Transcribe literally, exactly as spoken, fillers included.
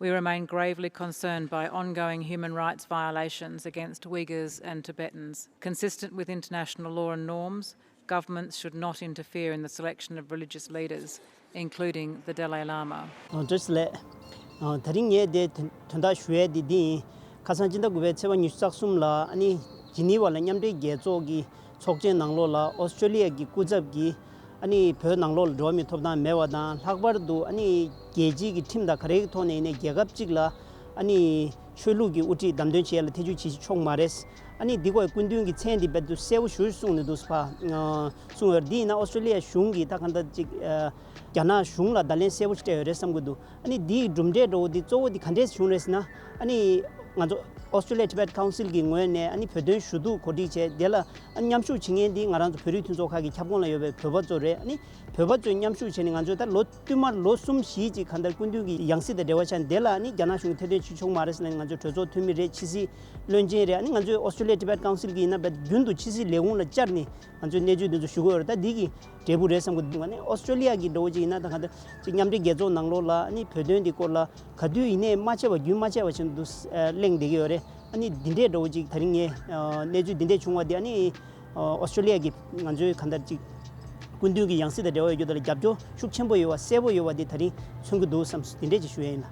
We remain gravely concerned by ongoing human rights violations against Uyghurs and Tibetans. Consistent with international law and norms, governments should not interfere in the selection of religious leaders, including the Dalai Lama. ཨོ་བཀྲ་ཤིས་བདེ་ལེགས། ཨ་ད་རིང་ངས་དེ་དོན་དག་ཞུ་ཡས་དེ་འདི་ཡིན། ཁ་སང་སྤྱི་ཟླ་དགུ་པའི་ཚེས་པ་ཉི་ཤུ་རྩ་གསུམ་ལ་ཨ་ནི་ཇི་ནི་ཝ་ལ་མཉམ་འབྲེལ་རྒྱལ་ཚོགས་ཀྱི་ཚོགས་ཆེན་ནང་ལོགས་ལ་ཨོ་སི་ཀྲོ་ལི་ཡ་གི་སྐུ་ཚབ་ཀྱིས་ཨ་ནི་བོད་ནང་ལོགས་ལ་འགྲོ་བ་མིའི་ཐོབ་ཐང་མེད་པ་དང་། ལྷག་པར་དུ་ཨ་ནི་རྒྱལ་སྤྱིའི་གི་ཁྲིམས་དང་ག་རེའི་ཐོག་ནས་ཡིན་ནའི་རྒྱལ་ཁབ་གཅིག་ལ་ཨ་ནི་ཆོས་ལུགས་ཀྱི་དབུ་ཁྲིད་བདམས་ཐོན་བྱེད་ཡ་ལ་ཐེ་ཇུས་བྱེད་ཆོག་མ་རེད། ཨ་ནི་འདི་སྐོར་སྐུ་མདུན་གྱི་མཚན་འདི་རྦད་དེ་གསལ་པོ་ཞེ་པོ་གསུངས་ནས་འདུག་ཕ། ཨ་གསུངས་ཡོད་རེད། འདི་ཡིན་ན་ཨོ་སི་ཀྲོ་ལི་ཡ་གཞུང་གིས་ད་གང་ལྟར་ཅིག་ཨ་རྒྱ་ནག་གཞུང་ལ་བརྡ་ལན་གསལ་པོ་ཞིག་སྤྲད་ཡོད་རེད་བསམ་གྱི་འདུག་ཨ་ནི་འདིའི་གྲུབ་འབྲས་འདྲ་བོ་འདི་གཙོ་བོ་འདི་ག་འདྲས་བྱུང་རེད་ཟེར་ན། ཨ་ནི་ང་ཚོ་Australia Tibet Council གི་ངོས་ནས་ཨ་ནི་བོད་དོན་ཞུ་གཏུག་གོ་སྒྲིག་བྱས། དེ་ལ་ཨ་ནི་མཉམ་ཞུགས་བྱེད་མཁན་འདི་ང་རང་ཚོ་བོད་རིགས་མཐུན་ཚོགས་ཁག་གི་ཁྱབ་ཁོངས་ལ་ཡོད་པའི་བོད་པ་ཚོ་རེད། ཨ་ནི་བོད་པ་ཚོས་མཉམ་ཞུགས་བྱས་ནས་ང་ཚོས་ད་ལོ་བསྟུད་མར་ལོ་གསུམ་བཞི་ཅིག་གང་ལྟར་སྐུ་མདུན་གྱི་ཡང་སྲིད་དང་འབྲེལ་བ་ཆགས་ནས། དེ་ལ་ཨ་ནི་རྒྱ་ནག་གཞུང་གིས་ཐེར་འདོན་བྱེད་ཆོག་མ་རེད་ཟེར་ནས། ང་ཚོའི་གྲོས་ཚོགས་འཐུས་མི་རེད། ཕྱི་སྲིད་བློན་ཆེན་རེད། ཨ་ནི་ང་ཚོའི་Australia Tibet Council གི་ཡིན་ན་རྦད་རྒྱུན་དུ་ཕྱི་སྲིད་ལས་ཁུངས་ལ་བཅར་ནས་ང་ཚོས་གནས་ཚུལ་འདི་ཚོ་ཞུ་གི་ཡོད་རེད། ད་འདི་གི་འབྲས་བུ་རེད་བསམ་གྱི་འདུག་ཨ་ནི་ཨོ་སི་ཀྲོ་ལི་ཡ་གི་འདྲ་བོ་ཅིག་ཡིན་ན་ད་ག་འདྲ་ཅིག་མཉམ་འབྲེལ་རྒྱལ་ཚོགས་ནང་ལོགས་ལ་ཨ་ནི་བོད་དོན་འདི་སྐོར་ལ་ག་དུས་ཡིན་ནའི་མ་ཆད་པ་རྒྱུན་མ་ཆད་པ་བཞིན་དུ་གླེང་བསྡད་ཀྱི་ཡོད་རེད། ཨ་ནི་འདི་འདྲའི་འདྲ་བོ་ཅིག་ད་རིང་ངས་གནས་ཚུལ་འདི་འདྲས་བྱུང་བ་འདི་ཨ་ནི་ཨོ་སི་ཀྲོ་ལི་ཡ་གི་ང་ཚོའི་ག་འདྲ་ཅིག་སྐུ་མདུན་གྱི་ཡང་སྲིད་དང་འབྲེལ་བ་ཡོད་རྒྱུ་དེ་ལ་རྒྱབ་སྐྱོར་ཤུགས་ཆེན་པོ་ཡོད་པ་གསལ་པོ་ཡོད་པ་འདི་ད་རིང་མཚོན་གྱི་འདུག་བསམ། འདི་འདྲས་ཅིག་ཞུ་ཡ་ཡིན་ལ།